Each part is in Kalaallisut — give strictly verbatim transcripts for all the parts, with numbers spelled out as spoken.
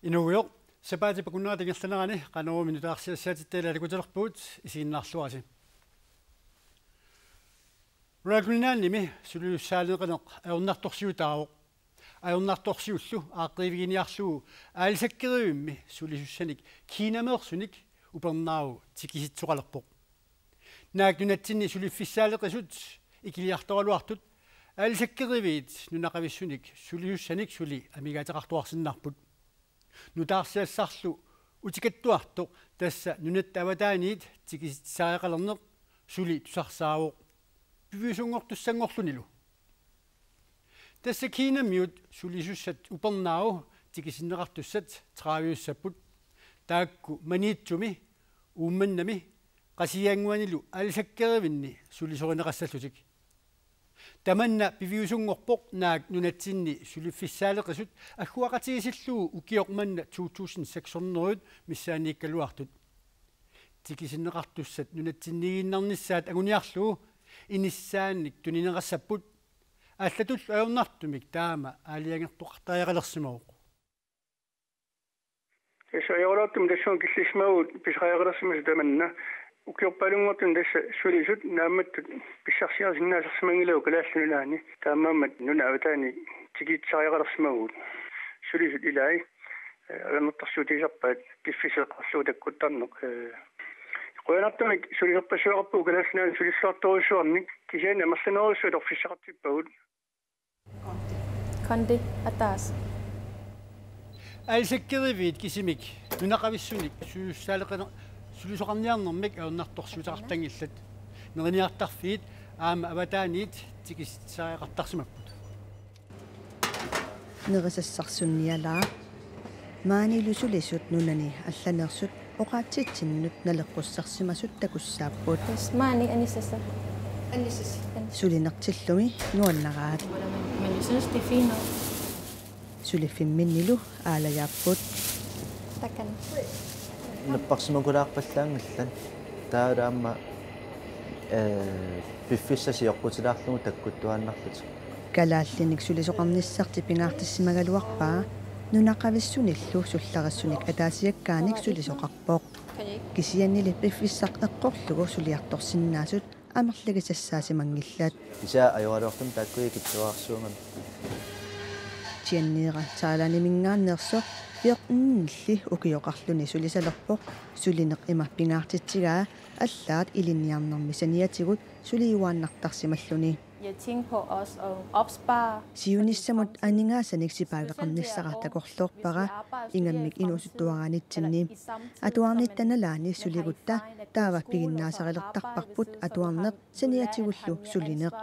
Inuugujoq, sapaatip akunnerata ingerlanerani Qanoruumi nutaarsiassaatitta ilaa takutilerpugut, isiginnaarluarisi. Royal Greenlandimi sulisussaaleqineq ajornartorsiutaavoq. Ajornartorsiullu aaqqiiviginiarlugu aalisakkerivimmi sulisussanik Kinameersunik upernaavoq tikisitsisoqalerpoq. Naak nunatsinni suliffissaaleqisut ikiliartoraluartut aalisakkeriviit nunaqavissunik sulisussanik suli amigaateqartuarsinnaapput. Nutaarsiassarlu utikattuartoq tassa nunatta avataaniit tikisitsisariaqalerneq suli tusarsaavoq piviusunngortussanngorlunilu. Tassa Kinamiut sulisussat upernaavoq tikisinneqartussat tredive-ussapput. Taakku Maniitsumi, Uummannami, Qasigiannguanilu aalisakkerivinni sulisorineqassallutik. Tamanna piviusunngorpoq naak nunatsinni suliffissaaleqisut agguaqatigiissillugu ukioq manna to tusind seks hundrede missaanniikkaluartut. Tikisinneqartussat nunatsinniiginnarnissaat anguniarlugu inissaannik tunineqassapput. Allatullu ajornartumik taama aalajangertoqartariaqalersimavoq. Tassa ajoraluartumik tassunga killissimavugut pisariaqalersimasut tamanna. Ukiorpaalunngortuni tassa sulisut naammattut pissarsiarisinnaasarsimanngilagut Kalaallit Nunaanni. Taamaammat nunat avataaniit tikisitsisariaqalersimavugut. Sulisut ilai, eh, ajornartorsiutigisarpaat piffissaq eqqorlugu takkuttarneq. Eh, qujanartumik sulisorpassuaqarpugut Kalaallit Nunaanni sulisoqartorujussuarnik, kisianni amerlanerujussuit atorfissaqartippagut. Kondi ataaseq. Aalisakkeriviit kisimik nunaqavissunik sulisussaaleqine-, sulisoqarniarnermik ajornartorsiuteqartanngillat. Neriniartarfiit aamma avataaniit tikisitsisariaqartarsimapput. Nerisassarsunnialaaq. Maanilu sulisut nunani allaneersut oqaatsitsinnut naleqqussarsimasut takussaapput. Yes, maani anissassat. Anissassat. Sulinertillumi nuannaraat. Men, men jeg synes, det er fint nok. Suliffimminnilu aalajaapput. Takan. Napparsimakulaarpallaanngillat. Taava aamma, eh, piffissaq sioqqutilaarlugu takkuttuaannarlutik. Kalaallinik sulisoqarnissartik pingaartissimagaluarpaa nunaqavissunillu sullarissunik ataasiakkaanik sulisoqarpoq. Kisiannili piffissaq eqqorlugu suliartorsinnaasut amerligisassaasimanngilat. Kisianni ajoraluartumik taakku ikittuararsuugami. Tianniira Thailandiminngaanneersoq fjortenilli ukioqarluni sulisalerpoq. Sulineq ima pingaartitsigaa allaat ilinniarnermi saniatigut suliuaannartarsimalluni. Jeg tænker på også at opspare. Siunissamut aningaasanik sipaageqarnissara takorloorpara ingammik inuusuttuaraanitsinni. Atuarnitta nalaani suligutta taava piginnaasarilertarparput atuarneq saniatigullu sulineq.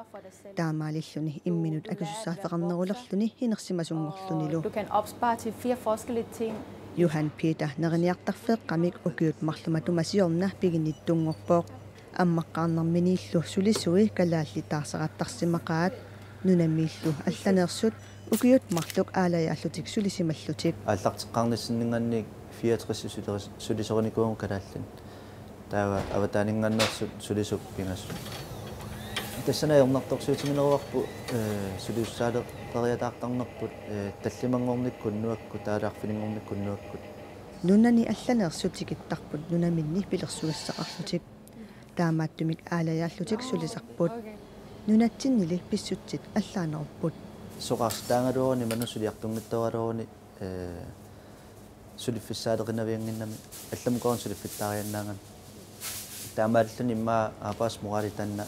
Taamaalilluni imminut akisussaaffeqarnerulerluni hinersimasunngorlunilu. Du kan opspare til fire forskellige ting. Johan Peter neriniartarfeeqqamik ukiut marluk matuma siorna piginnittunngorpoq. Ammaqqaarnerminiillu sulisui kalaallit taarseraattarsimaqaat, nunamiillu allaneersut ukiut marluk aalajaallutik sulisimallutik. Aallarteqqaarnissinninngaanniit fireogtres sulisoris-, sulisorinikuuvugut kalaallit. Taava avataaninngaanneersut sulisut pingasut. Tassani ajornartorsiutigineruarput, eh, sulisussaaleqariataartarnerput, eh, tallimanngornikkut unnuakkut, taava arfininngornikkut unnuakkut. Nunani allaneersut tikittarput nunaminni pilersugassaqarlutik. Taamaattumik aalajaallutik sulisarput. Nunatsinnili pissutsit allaanerupput. Soqartaagaluaruni imaluunniit suliartunngitsooraluni, eh, suliffissaaleqinaviannginnami allamukkaarun suliffittaariannaagami. Taamaalilluni immaqa arbejdsmorali taanna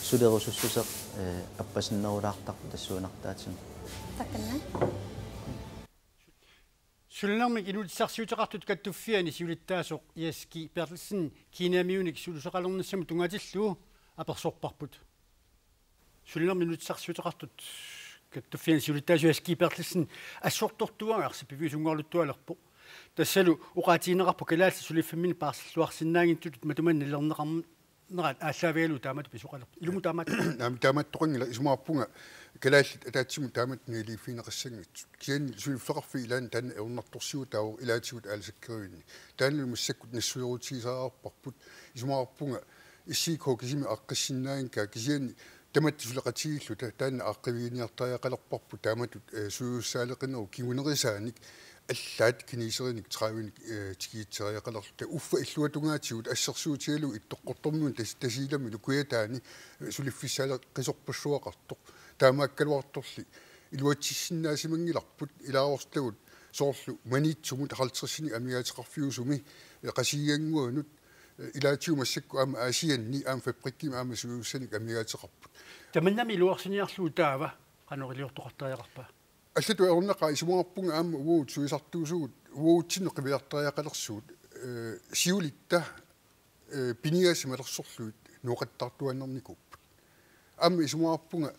sulerusussuseq, eh, appasinnerulaartarpoq tassuunartaatigut. Takanna. Sulinermik inuutissarsiuteqartut kattuffianni siulittaasoq Jess G. Berthelsen Kinamiunik sulisoqalernissamut tunngatillugu apersorparput. Sulinermik inuutissarsiuteqartut kattuffianni siulittaasoq Jess G. Berthelsen assortortuagarsi piviusunngorluttualerpoq. Tassalu oqaatigineqarpoq kalaallit suliffimminni paarsilluarsinnaanngitsutut matumanik nalilerneqarnerat aallaavigalugu taamatut pisoqalerpoq. Ilumut taamaat. Naamik, taamaattoqanngilaq, isumaqarpunga kalaallit ataatsimut taamatut naligiiffigineqassanngitsut. Kisianni suliffeqarfiit ilaanni taanna ajornartorsiutaavoq ilaatigut aalisakkeruvinni. Taannalu massakkut nassuerutigisariaqarparput. Isumaqarpunga S I K kisimi aaqqissinnaanngikkaa, kisianni tamatta suleqatigiilluta taanna aaqqiviginiartariaqalerparput taamatut, eh, suusussaaleqinerup kingunerisaanik allaat kineserinik tredivenik, eh, tikiitseriaqalerluta. Uffa illuatungaatigut assersuutigalugu Ittoqqortoormiunut Tas-, Tasiilami Nukujataani, eh, suliffissaaleqisorpassuaqartoq. Taamaakkaluartorli iluatsissinnaasimanngillarput ilaasortagut soorlu Maniitsumut halvtredsinik amigaateqarfiusumi, eh, Qasigiannguanut, eh, ilaatigut massakkut aamma Aasianni aamma fabrikkimi aamma suusussanik amigaateqarput. Tamannami iluarsiniarlugu taava qanoq iliortoqartariaqarpa? Allatut ajornaqaaq, isumaqarpunga aamma uagut sulisartuusugut uagutsinnut qiviartariaqalersugut, eh, siulitta, eh, piniagassat malersorlugit nooqattaartuaannarnikuupput. Aamma isumaqarpunga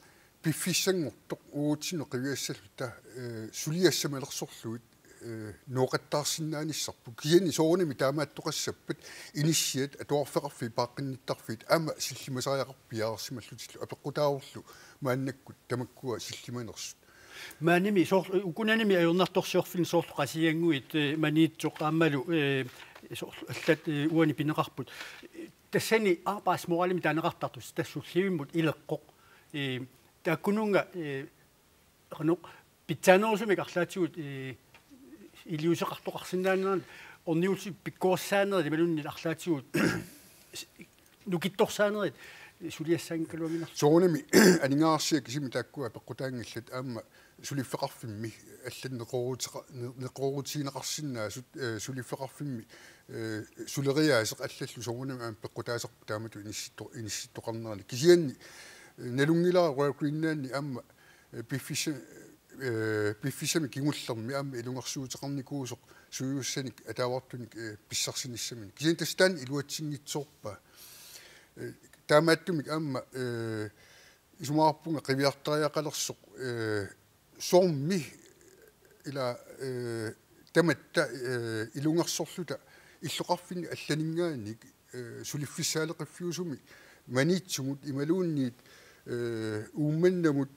piffissanngortoq uagutsinnut qiviassalluta, eh, suliassat malersorlugit, eh, nooqattaarsinnaanissarput. Kisianni soorunami taamaattoqassappat inissiat atuarfeqarfiit paaqqinnittarfiit aamma sillimasariaqarput piareersimallutillu, apeqqutaavorlu maannakkut tamakkua sillimanersut. Maanimi soorlu, ukunanimi ajornartorsiorfinni soorlu Qasigiannguit, eh, Maniitsoq aammalu, eh, soorlu allat, eh, uani pineqarput. Tassani arbejdsmoralimi taaneqartartut, tassa sullivimmut ileqqoq. Eh, taakkununnga, eh, qanoq pitsaanerusumik arlaatigut, eh, iliuuseqartoqarsinnaanerat, orniussuseq pikkorissaanerit imaluunniit arlaatigut nukittorsaanerit suliassaanngikkaluannginnarlugit. Soorunami aningaasarsiat kisimik taakkua peqqutaanngillat, aamma suliffeqarfimmi allat neqerooruteqa-, ne-, neqeroorutigineqarsinnaasut, eh, suliffeqarfimmi, eh, suleriaaseq allallu soorunami aamma peqqutaasarput taamatut inissitto-, inissittoqarnerani. Kisianni, eh, nalunngilara Royal Greenlandi aamma, eh, piffissa-, eh, piffissami kingullermi aamma ilungersuuteqarnikuusoq suusussanik ataavartunik, eh, pissarsinissaminik. Kisianni tassa taanna iluatsinngitsoorpaa. Eh, taamaattumik aamma, eh, isumaqarpunga qiviartariaqalersoq, eh, soormi ila, eh, tamatta, eh, ilungersorluta illoqarfinni allaninngaanniit, eh, suliffissaaleqiffiusumi Maniitsumut imaluunniit, eh, Uummannamut,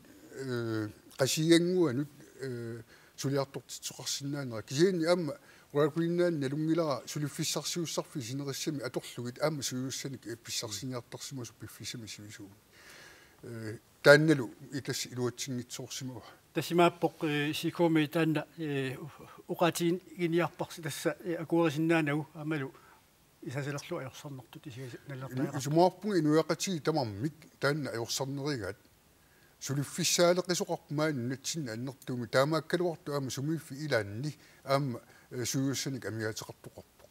eh, Qasigiannguanut, eh, suliartortitsisoqarsinnaanera. Kisianni aamma Royal Greenland nalunngilara suliffissarsiussarfik sinerissami atorlugit aamma suusussanik, eh, pissarsiniartarsimasoq piffissami sivisuumi. Eh, taannalu tassa iluatsinngitsoorsimavaa. Tassa imaappoq, eh, S I K-mi taanna, eh, oqaatiginiarparsi tassa, eh, akuerisinnaanagu aammalu isasalerlu ajorsarnertut isigas-, nallertariaqarpoq. Isumaqarpunga inuiaqatigiit tamarmik taanna ajorsarnerigaat. Suliffissaaleqisoqarpoq maani nunatsinni annertuumik, taamaakkaluartoq aamma sumiiffik ilaanni aamma, eh, suusussanik amigaateqartoqarpoq.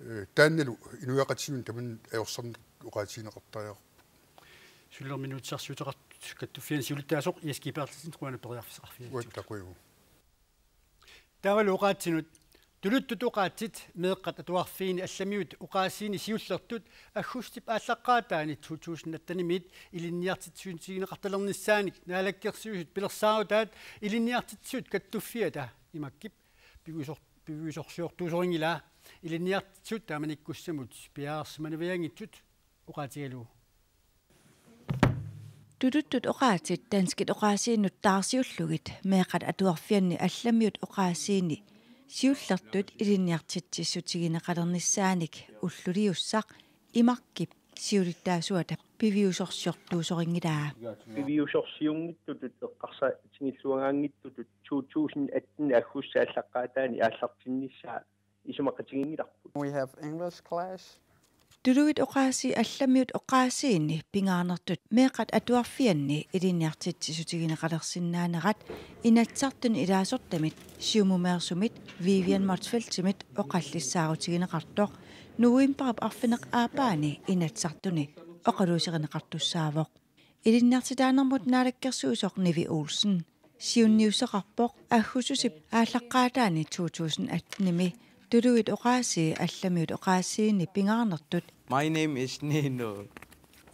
Eh, taannalu inuiaqatigiinni tamanna ajorsarnertut oqaatigineqartariaqarpoq. Sulinermi inuussutissarsiuteqartut kattuffianni siulittaasoq Jes G. Berthelsen, qujanaq periarfissaqarfigigatsigut. Uattaaq qujanaq. Taavalu oqaatsinut. Tuluttut oqaatsit meeqqat atuarfiini allamiut oqaasiini siullertut aggustip aallaqqaataani to tusind attenimiit ilinniartitsissutigineqartalernissaanik Naalakkersuisut pilersaarutaat Ilinniartitsisut Kattuffiata, imakkip, piviusor-, piviusorsiortuusorinngilaa. Ilinniartitsisut taamanikkussamut piareersimanavianngitsut oqaatigalugu. Tuluttut oqaatsit danskit oqaasiinnut taarsiullugit meeqqat atuarfianni allamiut oqaasiini siullertut ilinniartitsissutigineqalernissaanik ulluliussaq imakkip siulittaasuata piviusorsiortuusorinngilaa. Piviusorsiunngitsutut eqqarsaatigilluagaanngitsutut to tusind atten aggustip aallaqqaataani aallartinnissaa isumaqatiginngilarput. We have English class. Tuluit oqaasii allamiut oqaasiini pingaarnertut meeqqat atuarfianni ilinniartitsissutigineqalersinnaanerat Inatsisartuni ilaasortamit Siumumeersumit Vivian Motzfeldtimit oqallissaarutigineqartoq novembarip arfineq-aappaani Inatsisartuni oqaluuserineqartussaavoq. Ilinniartitaanermut naalakkersuisoq Nivi Olsen siunniusseqarpoq aggustusip aallaqqaataani to tusind attenimi tuluit oqaasii allamiut oqaasiini pingaarnertut. My name is Nino.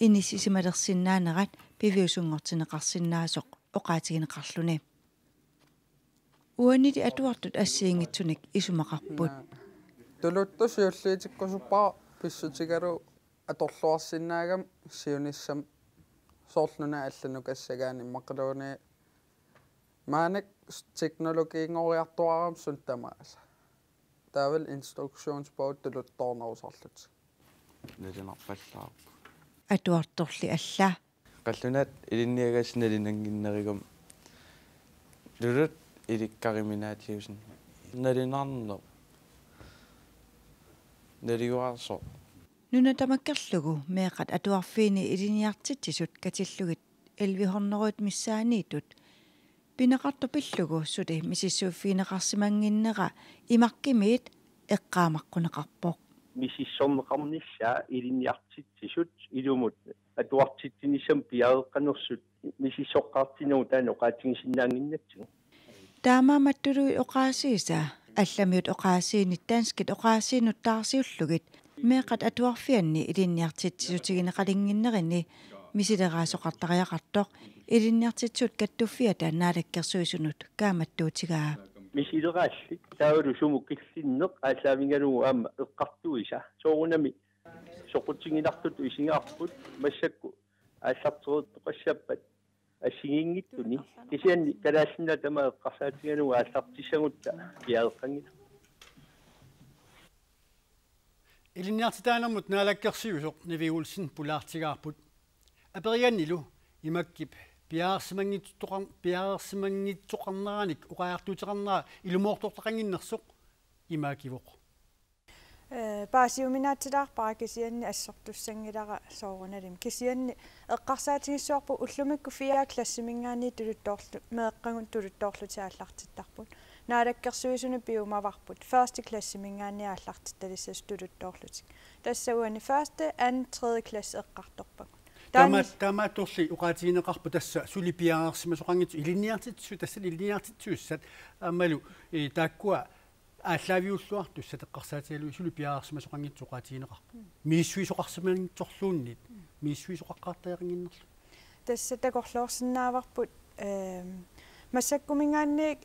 Inissisimalersinnaanerat piviusunngortinneqarsinnaasoq oqaatigineqarluni. Uanili atuartut assigiinngitsunik isumaqarput. Tuluttut siulliutikkusuppara pissutigalugu atorluarsinnaagami siunissami soorlu una allanukassagaanni imaluunniit maannakkut teknologiinngoriartuarami suut tamaasa. Taavalu instruktionsbog tuluttoornerusarlutik. Nalunaarpallaarpoq. atuartorli alla. Qallunaat ilinniagassat nalunannginnerugami. Tuluttut ilikkariminaatiusin. Nalunarneq. Naluarsoq. Nuna tamakkerlugu meeqqat atuarfiini ilinniartitsisut katillugit elleve hundrede missaanniittut pineqartoq pillugu suli misissuiffigineqarsimannginnera imakkimiit eqqaamaqquneqarpoq. Misissorneqarnissaa ilinniartitsisut ilumut atuartitsinissamut piareeqqanersut misissoqqaartinnagit taanna oqaatigisinnaannginnatsigu. Taamaammat tuluit oqaasiisa allamiut oqaasiinit danskit oqaasiinut taarsiullugit meeqqat atuarfianni ilinniartitsissutigineqalunnginnerini misileraasoqartariaqartoq Ilinniartitsisut Kattuffiata Naalakkersuisunut kaammattuutigaa. Misileraallit taavalu sumut killinneq aallaavigalugu aamma eqqartuisa. Soorunami soqutiginartutut isigaarput massakkut aallartereertoqassappat assigiinngitsuni. Kisianni Kalaallit Nunaat tamaat eqqarsaatigalugu aallartissagutta piareeqqanngilaq. Ilinniartitaanermut naalakkersuisoq Nivi Olsen pulaartigaarput. Aperigannilu imakkip piareersimanngitsoqar-, piareersimanngitsoqarneranik oqariartuuteqarnera ilumoortortaqannginnersoq imaakivoq. Ee, paasiuminaatsilaarpara kisianni assortussanngilara soorunalimi. Kisianni eqqarsaatigissavarput ullumikkut fjerde klassiminngaanniit tuluttoorlu-, meeqqagut tuluttoorlutik aallartittarput. Naalakkersuisuni piumavarput første klassiminngaanniit aallartittalissasoq tuluttoorlutik. Tassa uani første, anden, tredje klasse eqqartorpagut. Taama-, taamaattorli oqaatigineqarpoq tassa suli piareersimasoqanngitsoq ilinniartitsisut, tassa ilinniartitsisussat aammalu, ee, taakkua aallaaviulluartussat eqqarsaatigalugit suli piareersimasoqanngitsoq oqaatigineqarpoq. Mm. Misissuisoqarsimanngitsorluunniit, mm, misissuisoqaqqaartariaqannginnerlugu. Tassa takorloorsinnaavarput, ehm, massakkuminngaanniit,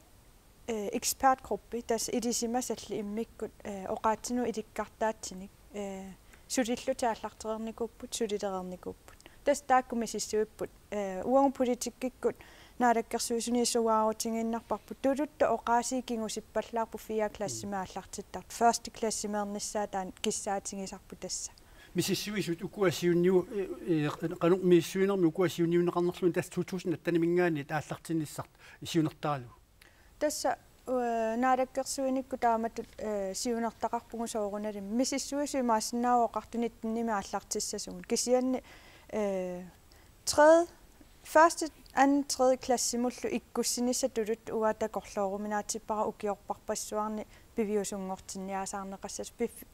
eh, ekspertgruppi, tassa ilisimasalli immikkut, eh, oqaatsinut ilikkartaatsinik, eh, sulillutik aallartereernikuupput, sulilereernikuupput. Tassa taakku misissuipput, eh, uagut politikkikkut Naalakkersuisuni suaarutigiinnarparput tuluttut oqaasii kingusippallaarput fjerde klassimi aallartittartut. Første klassimeernissaa taanna kissaatigisarput tassa. Misissuisut ukua siunniu-, eh, eh, qanoq misissuinermi ukua siunniunneqarnerluni tassa to tusind atteniminngaanniit aallartinnissaq siunertaralugu. Tassa, eh, naalakkersuinikkut taamatut, eh, siunertaqarpugut soorunalimi. Misissuisut imaassinnaavoq oqartut nittenimi aallartissasugut. Kisianni, eh, tredje, første, anden, tredje klassimullu ikkussinissaq tuluttut uanga takorlooruminaatsippara ukiorparpassuarni piviusunngortinniasaarneqassasoq. Pif-,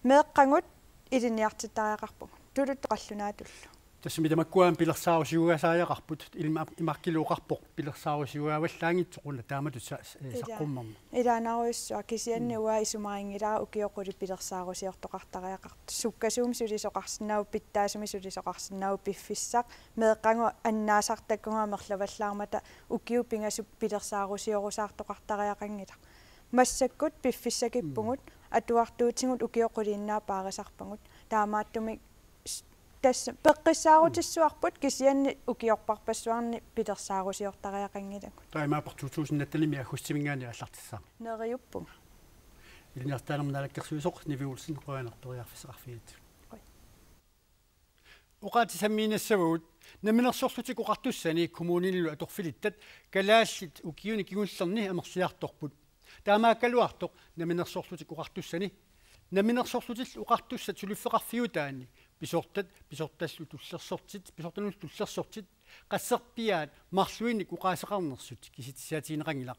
meeqqagut ilinniartittariaqarpugut. Tuluttut qallunaatullu. Tassami tamakkua aamma pilersaarusiugaasariaqarput, ilma-, imaakkilu oqarpoq pilersaarusiugaavallaanngitsoq una taamatut sa-, eh, ila-, saqqummerneq. Ilaanarujussuaq kisianni, mm, uanga isumarinngilara ukiut qulit pilersaarusiortoqartariaqartut. Sukkasuumik sulisoqarsinnaavoq, pitsaasumik sulisoqarsinnaavoq piffissaq. Meeqqagut annaasartakkagut amerlavallaarmata ukiut pingasut pilersaarusiorusaartoqartariaqanngilaq. Massakkut piffissakippugut, mm, atuartuutigut ukiut quliinnaat paarisarpagut. Taamaattumik s-, tassa peqqissaarutissuarput kisianni ukiorparpassuarni pilersaarusiortariaqanngilagut. Taamaappoq to tusind attenimi aggustiminngaanniit aallartissaaq. Neriuppunga. Ilinniartitaanermut naalakkersuisoq Nivi Olsen, qujanaq periarfissaqarfiit. Qujan. Oqaatsit sammiinnassavagut. Namminersorlutik Oqartussani kommuninilu atorfilittat kalaallit ukiuni kingullerni amerliartorput. Taamaakkaluartoq Namminersorlutik Oqartussani, Namminersorlutillu Oqartussat suliffeqarfiutaanni pisortat, pisortallu tullersortit, pisortanullu tullersortit, qasserpiaat marluinnik oqaaseqarnersut kisitsisaatigineqanngilaq.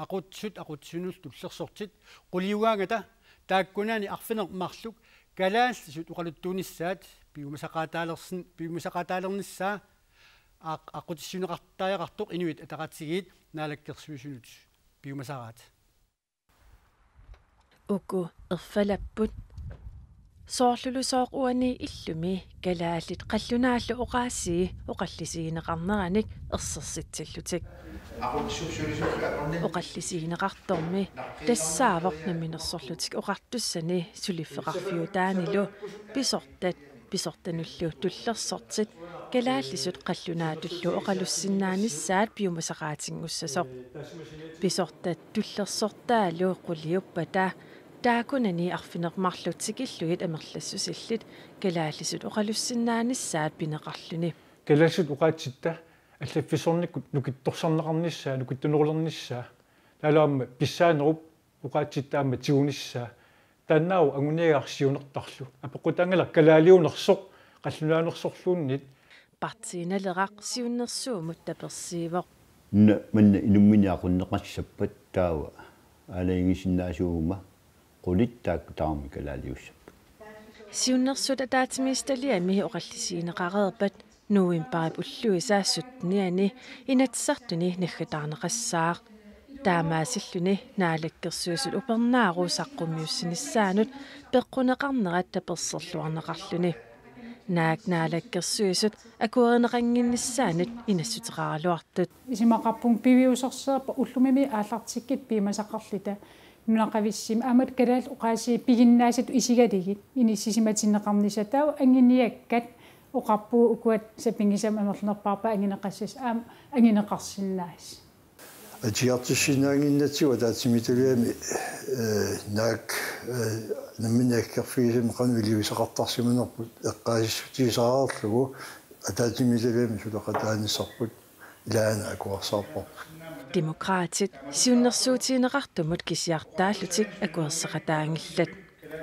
Aqutsisut aqutsisunullu tullersortit, quliugaangata taakkunani arfineq-marluk kalaallisut oqaluttuunissaat piumasaqaataalersin-, piumasaqaataalernissaa aq-, aqqutissiuunneqartariaqartoq Inuit Ataqatigiit Naalakkersuisunut piumasaraat. Uku erfalapput. Soorlulusooq uani illumi kalaallit qallunaallu oqaasii oqallisigineqarneranik ersersitsillutik. Oqallisigineqartormi tassaavoq Namminersorlutik Oqartussani suliffeqarfiutaanilu pisortat, pisortanullu tullersortit kalaallisut qallunaatullu oqalussinnaanissaat piumasaqaatinngussasoq. Pisortat tullersortaalu quliuppata Taakkunani arfineq-marluk tikillugit amerlassusillit kalaallisut oqalussinnaanissaat pineqarluni. Kalaallisut oqaatsitta allaffissornikkut nukittorsarneqarnissaa, nukittunerulernissaa. Taavalu aamma pissaanerup oqaatsitta aamma tigunissaa. Taannaavoq anguniagaq siunertarlu. Apeqqutaanngilaq kalaaliunersoq, qallunaanersorluunniit. Partii Naleraq siunnersuummut tapersiivoq. Una manna inumminik aqunneqassappat taava aalajangiisinnaasuuguma qulit taakku tamarmik kalaaliussappat. Siunnersuut ataatsimiititaliami oqallisigineqareerpat novembarip ulluisa syttenianni Inatsisartuni naggataarneqassaaq. Taamaasilluni Naalakkersuisut upernaaru saqqummiussinissaanut peqquneqarnerat taperserluarneqarluni. Naak Naalakkersuisut akuerineqannginnissaannut inassuteqaraluartut. Isumaqarpunga piviusorsiorpat ullumimi aallartikkit piumasaqarluta nunaqavissumik aamma kalaallit oqaasii piginnaasatut isigalugit inissisimatinneqarnissaat, taava anguniakkat oqarpugut ukua sapinngisamik amerlanerpaarpaat anguneqassasoq aamma anguneqarsinnaasut. Atiartussinnaannginnatsigu ataatsimiititaliami, eh, naak, eh, nammineq aggerfigisamik qanoq iliuuseqartarsimanerput eqqaasissutigisariaqarlugu ataatsimiititaliami suleqataanissarput ilaana akuersaarparput. Demokraatit siunnersuutigineqartumut kisiartaallutik akuersaqataanngillat.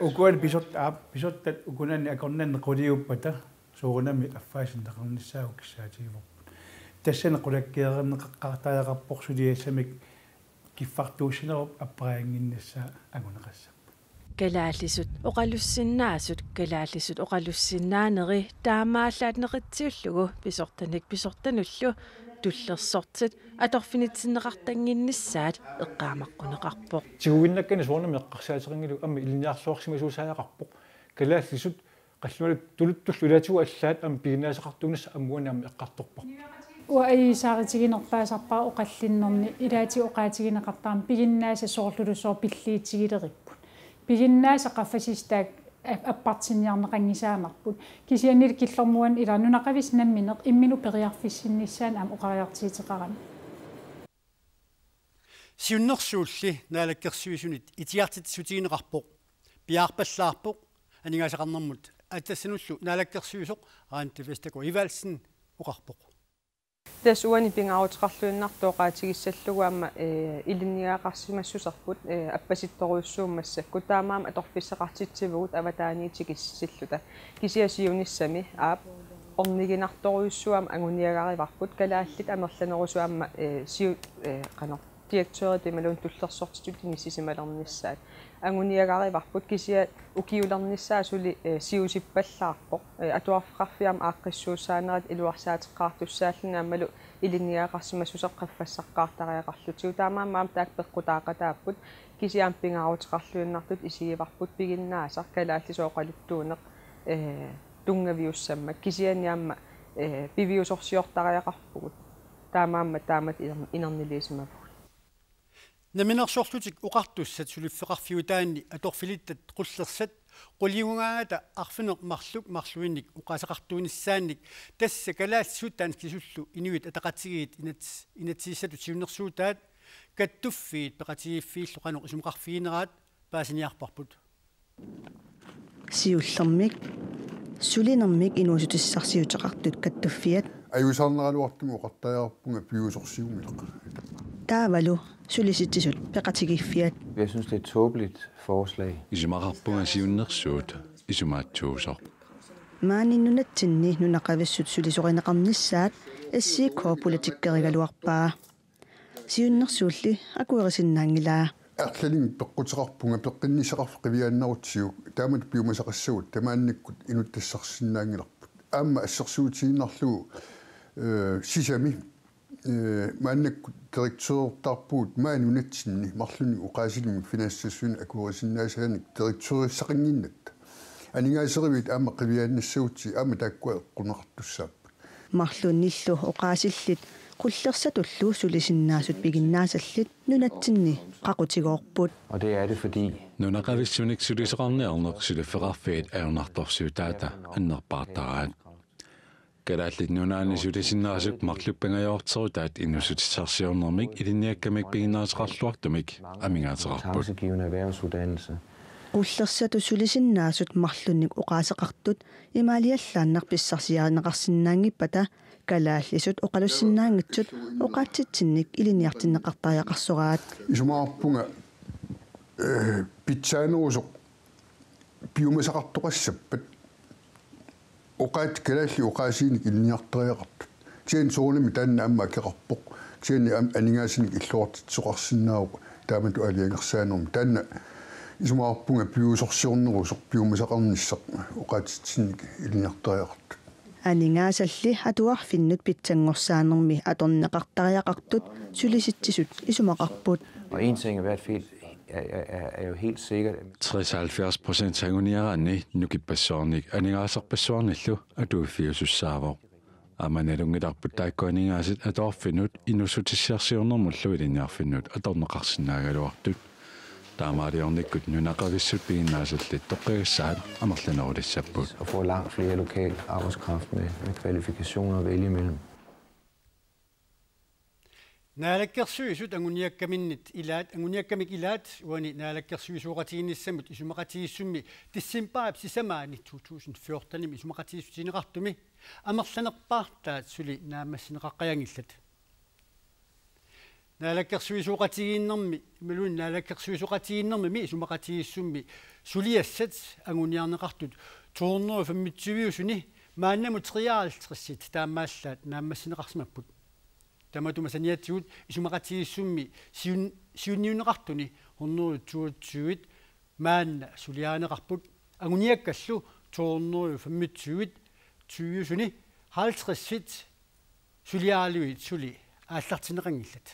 Ukuani pisort-, aap, pisortat ukunani akornanni quliuppata soorunami affaasinneqarnissaat kissaatigivarput. Tassani qulakkeerneqaqqaartariaqarpoq suliassamik kiffartuussinerup appariannginnissaa anguneqassapput. Kalaallisut oqalussinnaasut, kalaallisut oqalussinnaaneri taamaallaat neqitsiullugu pisortanik pisortanullu tullersortit atorfinitsinneqartannginnissaat eqqaamaqquneqarpoq. Tiguinnakkanni soorunami eqqarsaateqanngilaq aamma ilinniarluarsimasuusariaqarpoq. Kalaallisut qallunaatut tuluttullu ilaatigut allaat aamma piginnaasaqartuunissaq aamma uani aamma eqqartorparput. Uanga ajuusaarutiginerpaasarpara oqallinnerni ilaatigut oqaatigineqartarami piginnaasat soorlulusooq pilliutigilerput. Piginnaasat qaffasissutaat ap-, appartinniarneqanngisaannarput. Kisiannili killormut uani ila nunaqavissut nammineq imminut periarfissinnissaanut aamma oqariartuuteqarami. Siunnersuulli Naalakkersuisunit itigartitsissutigineqarpoq. Piaarpallaarpoq aningaasaqarnermut. Aatsaat tassanullu naalakkersuisoq Randi Vestergaard Evaldsen oqarpoq. Tassa uani pingaaruteqarluinnartoq oqaatigissallugu aamma, eh, ilinniagaqarsimassuserput, eh, appasittorujussuummat massakkut, taamaammat atorfissaqartitsivugut avataaniit tikissilluta. Kisianni siunissami aap orniginartorujussuuvoq aamma anguniagarivarput kalaallit amerlanerusut aamma, eh, siu-, eh, qanoq direktørit imaluunniit tullersortitut inissisimalernissaat. Anguniagarivarput kisianni ukiulernissaa suli, eh, siusippallaarpoq. Eh, atuarfeqarfiit aamma aaqqissuussaanerat iluarsaateqqaartussaalluni aammalu ilinniagaqarsimassuseq qaffassaqaartariaqarlutigu. Taamaammat aamma taakku peqqutaaqataapput kisianni pingaaruteqarluinnartut isigivarput piginnaasaq kalaallisut oqaluttuuneq, eh, tunngaviussammat. Kisianni aamma, eh, piviusorsiortariaqarpugut. Taamaammat taamatut iner-, inerniliisimavugut. Namminersorlutik Oqartussat suliffeqarfiutaanni atorfilittat Qullersat quliugaangata arfineq-marluk marluinnik oqaaseqartuunissaannik, tassa kalaallisut danskisullu Inuit Ataqatigiit inat-, inatsisissatut siunnersuutaat kattuffiit peqatigiiffiillu qanoq isumaqarfigineraat paasiniarparput. Siullermik sulinermik inuussutissarsiuteqartut kattuffiat. Ajuusaarneraluartumik oqartariaqarpunga piviusorsiummik. Taavalu sulisitsisut peqatigiiffiat. Jeg synes, det er et tåbeligt forslag. Isumaqarpunga siunnersuut isumaatsuusoq. Maani nunatsinni nunaqavissut sulisorineqarnissaat S I K politikkerigaluarpaa. Siunnersuulli akuerisinnaanngilaa. Arlalinnik peqquteqarpunga peqqinnissaqarfik qiviaannarutsigu, taamatut piumasaqassagut tamaanikkut inuttassarsinnaanngilarput. Aamma assersuutigiinnarlugu, eh, sisami, eh, maannakkut direktørertarpugut maani nunatsinni marlunnik oqaasilimmi Finanstilsynip akuerisinnaasaanik direktørissaqannginnatta. Aningaaserivit aamma qiviaannassagutsigit aamma taakkua eqqunneqartussaapput. Marlunnillu oqaasillit Qullersatullu sulisinnaasut piginnaasallit nunatsinni qaqutigoorput. Og det er det, fordi nunaqavissunik sulisoqarniarneq suliffeqarfiit ajornartorsiutaata annerpaartaraat. Kalaallit Nunaanni sulisinnaasut marluk pingajoorterutaat inuussutissarsiornermik ilinniakkamik piginnaasoqarluartumik amigaateqarput. Kompetencegivende erhvervsuddannelse. Ullersatut sulisinnaasut marlunnik oqaaseqartut imaaliallaannaq pissarsiarineqarsinnaanngippata kalaallisut oqalussinnaanngitsut oqaatsitsinnik ilinniartinneqartariaqarsoraat. Isumaqarpunga, eh, pitsaanerusoq piumasaqartoqassappat oqaatsit kalaallit oqaasiinik ilinniartariaqartut. Kisianni soorunami taanna aamma akeqarpoq. Kisianni aamma aningaasanik illuartitsisoqarsinnaavoq taamatut aalajangersaanermi. Taanna isumaqarpunga piviusorsiornerusoq piumasaqarnissaq oqaatsitsinnik ilinniartariaqartut. Aningaasalli atuarfinnut pitsanngorsaanermi atorneqartariaqartut sulisitsisut isumaqarput. Og en ting er i hvert fald, er, er, er, er jo helt sikkert, at tres halvfjerds procent anguniaraanni nukippassuarnik aningaasarpassuarnillu atuiffiusussaavoq. Aamma nalunngilarput taakku aningaasat atuarfinnut inuussutissarsiornermullu ilinniarfinnut atorneqarsinnaagaluartut. Taamaaliornikkut nunaqavissut piginnaasallit toqqagassaat amerlanerulissapput. Og få langt flere lokal arbejdskraft med, med kvalifikationer at vælge imellem. Naalakkersuisut anguniakkaminnit ilaat, anguniakkamik ilaat uani naalakkersuisooqatigiinnissamut isumaqatigiissummi decembarip sisamaani to tusind fjortenimi isumaqatigiissutigineqartumi amerlanerpaartaat suli naammassineqaqqajaanngillat. Naalakkersuisooqatigiinnermi, imaluunniit naalakkersuisooqatigiinnermimi isumaqatigiissummi suliassat anguniarneqartut to hundrede og femogtyve-suni maannamut treoghalvtreds-it taamaallaat naammassineqarsimapput. Tamatuma saniatigut isumaqatigiissummi siun-, siunniunneqartuni hundrede toogtyve maanna suliarineqarput, anguniakkallu to hundrede femogtyve tyve-suni halvtreds-it suliaralugit suli aallartinneqanngillat.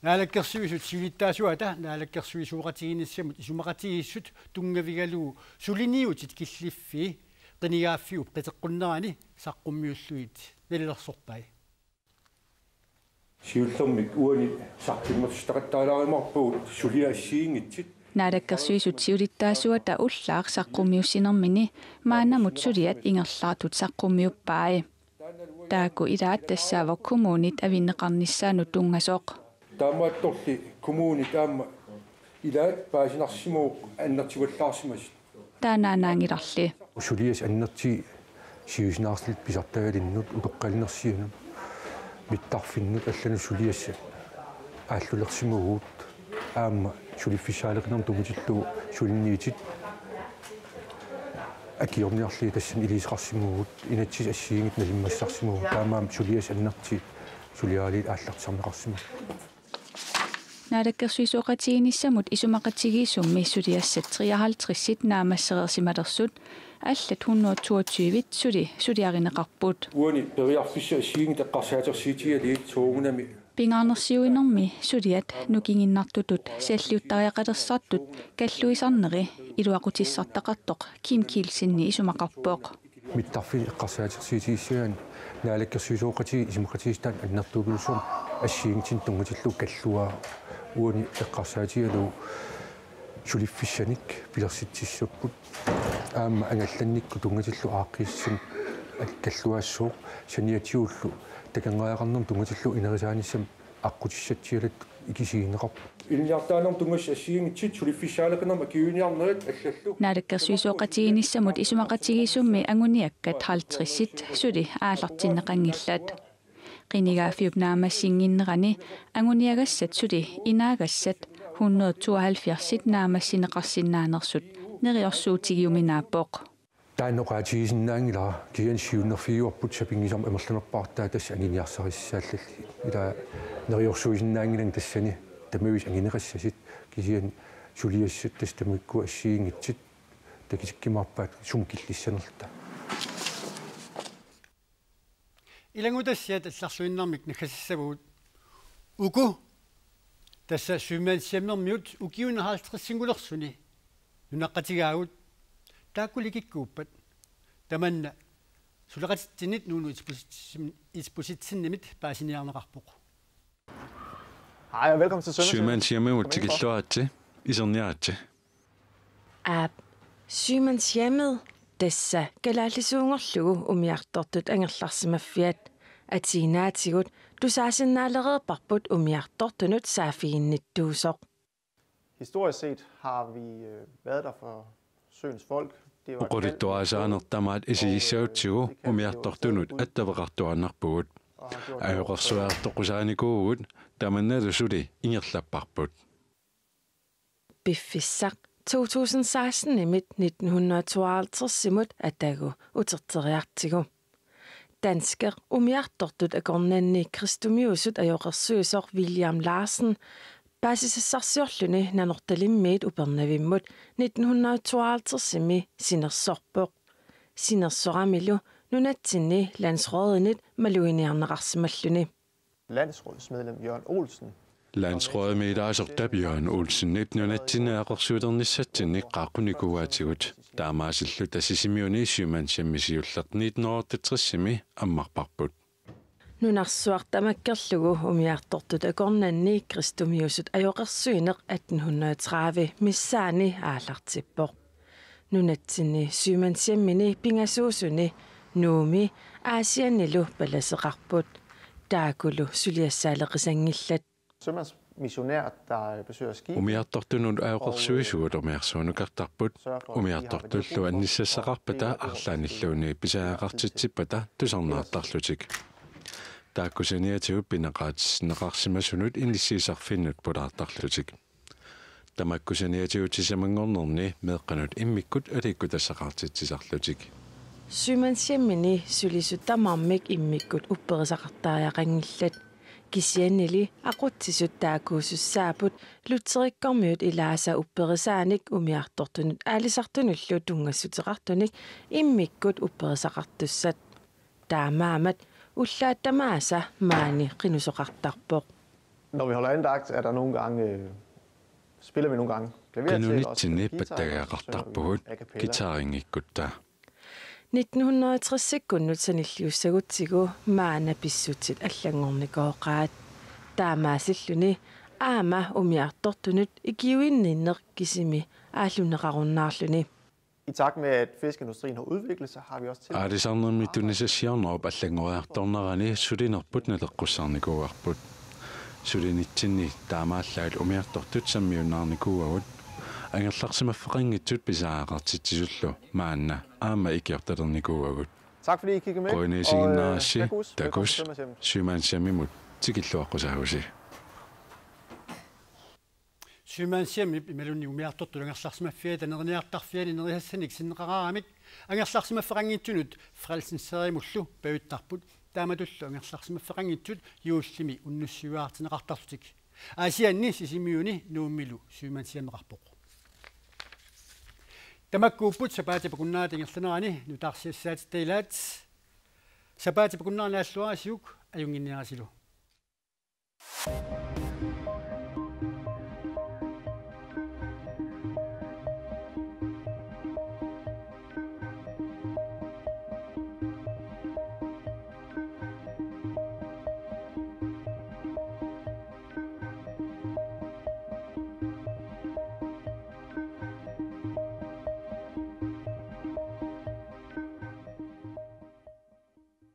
Naalakkersuisut siulittaasuata naalakkersuisooqatigiinnissamut isumaqatigiissut tunngavigalugu suliniutit killiffii qinigaaffiup qiteqqunnerani saqqummiullugit nalilersorpai. Siullermik uani saqqummersittaqattaalaarumaarpagut suliat assigiinngitsut. Naalakkersuisut siulittaasuata ullaaq saqqummiussinermini maannamut suliat ingerlaartut saqqummiuppai. Taakku ilaat tassaavoq kommunit avinneqarnissaanut tunngasoq. Taamaattorli kommunit aamma ilaat paasinarsimavoq annertuallaarsimasut. Taannaannaanngilarli. Suliassat annertuut siusinaarlutik pisartagalinnut utoqqalinersianut mittarfinnut allanut suliassat aallulersimavugut aamma suliffissaaleqinermut tunngatillugu suliniutit akiorniarlugit tassani iliuuseqarsimavugut inatsisit assigiinngitsut nalimmassarsimavugut taamaammat suliassat annertuut suliaralugit aallartisarneqarsimapput. Naalakkersuisooqatigiinnissamut isumaqatigiissummi suliassat treoghalvtreds-it naammassereersimalersut allat hundrede toogtyve-t suli suliarineqarput. Uani periarfissat assigiinngitsut eqqarsaatersuutigalugit soorunami. Pingaarnersiuinermi suliat nukinginnartutut salliuttariaqalersartut kalluisarneri iluaqutissartaqartoq Kim Kielsen isumaqarpoq. Mittarfiit eqqarsaatersuutigissagaanni naalakkersuisooqatigiit isumaqatigiissutaat annertuumik suut assigiinngitsunik tunngatillugu kalluaat uani eqqarsaatigalugu suliffissanik pilersitsissapput aamma angallannikkut tunngatillugu aaqqiissunik kalluaassooq saniatigullu takornariaqarnermut tunngatillugu inerisaanissamut aqqutissatsialattut ikisigineqarput. Ilinniartitaanermut tunngasut assigiinngitsut suliffissaaleqinermut akiuiniarnerit allallu. Naalakkersuisooqatigiinnissamut isumaqatigiissummi anguniakkat halvtreds-it suli aallartinneqanngillat. Qinigaaffiup naammassinnginnerani anguniagassat suli inaagassat hundrede tooghalvfjerds-it naammassineqarsinnaanersut neriorsuutigiuminaappoq. Taanna oqaatigisinnaanngilara kisianni siunnerfigivarput sapinngisamik amerlanerpaartaat tassa anguniarsarissaallallugit. Ila neriorsuisinnaanngilanga tassani tamaviisa anguneqassasut kisianni suliassat tassa tamakku assigiinngitsut takutikkumaarpaat sumut killissanerluta. Ilanngutassiat allarluinnarmik naggasassavagut. Uku tassa Sømandshjemmermiut ukiuni halvtredsinngulersuni nunaqqatigaagut. Taakku likikkuuppat? Tamanna suleqatitsinnit Nuunu Isbosethsen-, Isbosethsenimit paasiniarneqarpoq. Hej og velkommen til Sømandshjemmet. Sømandshjemmet, tikilluaritsi, iserniaritsi. Aap, Sømandshjemmet, tassa kalaallisuunngorlugu umiartortut angerlarsimaffiat, atuinnaatigut tusaasinnaalereerparput umiartortunut saaffiginnittuusoq. Historisk set har vi øh, været der for søens folk. Det var Oqaluttuarisaanertamaat isigissagutsigu umiartortunut attaveqartuaannarpugut. Ajoqersuiartoqqusaanikuuvugut, tamannalu suli ingerlapparput. Piffissaq to tusind seksten-imit nitten hundrede tooghalvtreds-imut atagu uterteriartigu. Danskit umiartortut akornanni kristumiusut ajoqersuisoq William Larsen paasisassarsiorluni Nanortalimmiit Upernavimmut nitten hundrede tooghalvtreds-imi sinersorpoq. Sinersoramilu nunatsinni landsrådinit maluginiarneqarsimalluni. Landsrådsmedlem Jørgen Olsen. Landsrådimi ilaasortap Jørgen Olsenip nunatsinni ajoqersuilernissatsinnik qaaqqunikuuaatigut. Taamaasilluta Sisimiuni Sømandshjemmi siulleq nitten hundrede otteogtres-imi ammarparput. Nunarsuaq tamakkerlugu umiartortut akornanni kristumiusut ajoqersuineq atten hundrede tredive missaani aallartippoq. Nunatsinni Sømandshjemmini pingasuusuni Nuummi Aasiannilu palaseqarput. Taakkulu suliassaaleqisanngillat. Sømandsmissionær, der besøger skibet. Umiartortunut ajoqersuisugut umiarsuunukartarput. Umiartortullu annissassaqarpata arlaannilluunniit pisariaqartitsippata tusarnaartarlutik. Taakku saniatigut pineqaatissinneqarsimasunut inissiisarfinnut pulaartarlutik. Tamakku saniatigut sisamanngornerni meeqqanut immikkut aliikkutassaqartitsisarlutik. Sømandshjemmini sulisut tamarmik immikkut upperisaqartariaqanngillat. Kisiannili aqutsisut taakkuusussaapput Lutherikkormiut ilaasa upperisaanik umiartortunut aalisartunullu tunngassuteqartunik immikkut upperisaqartussat. Taamaammat ullaat tamaasa maani qinusoqartarpoq. Når vi holder andagt, er der nogle gange, øh, spiller vi nogle gange klaver til, og spiller guitar, og så synger vi a cappella. Qinunitsinni pattagaqartarpugut, guitarinngikkuttaaq. Nitten hundrede tres-ikkunnut sanilliussagutsigu maanna pissutsit allanngornikooqaat. Taamaasilluni aamma umiartortunut ikiuinninneq kisimi aallunneqarunnaarluni. I takt med, at fiskeindustrien har udviklet sig, har vi også til... Aalisarnermi tunisassiornerup allanngoriartornerani sulinerput naleqqussarnikuuarput. Sulinitsinni taamaallaat umiartortut sammiunnaarnikuuagut. Angerlarsimaffeqanngitsut pisariaqartitsisullu maanna aamma ikiortalernikuuagut. Tak fordi I kiggede med. Qujanaq isiginnaarassi, og, øh, takuss, velkommen til Sømandshjemmet. Takuss, Sømandshjemmimut tikilluaqqusaavusi. Sømandshjemmip imaluunniit umiartortut angerlarsimaffiata neriniartarfiani nerisassanik sinneqaraaramik angerlarsimaffeqanngitsunut Frelsens Herremullu pajuttarput. Taamatullu angerlarsimaffeqanngitsut juullimi unnussiuaartinneqartarlutik. Aasianni Sisimiuni Nuummilu Sømandshjemmeqarpoq. Tamakkuupput sapaatip akunnerata ingerlanerani nutaarsiassaatitta ilaat. Sapaatip akunnerani naalluarisiuk ajunnginniarisilu.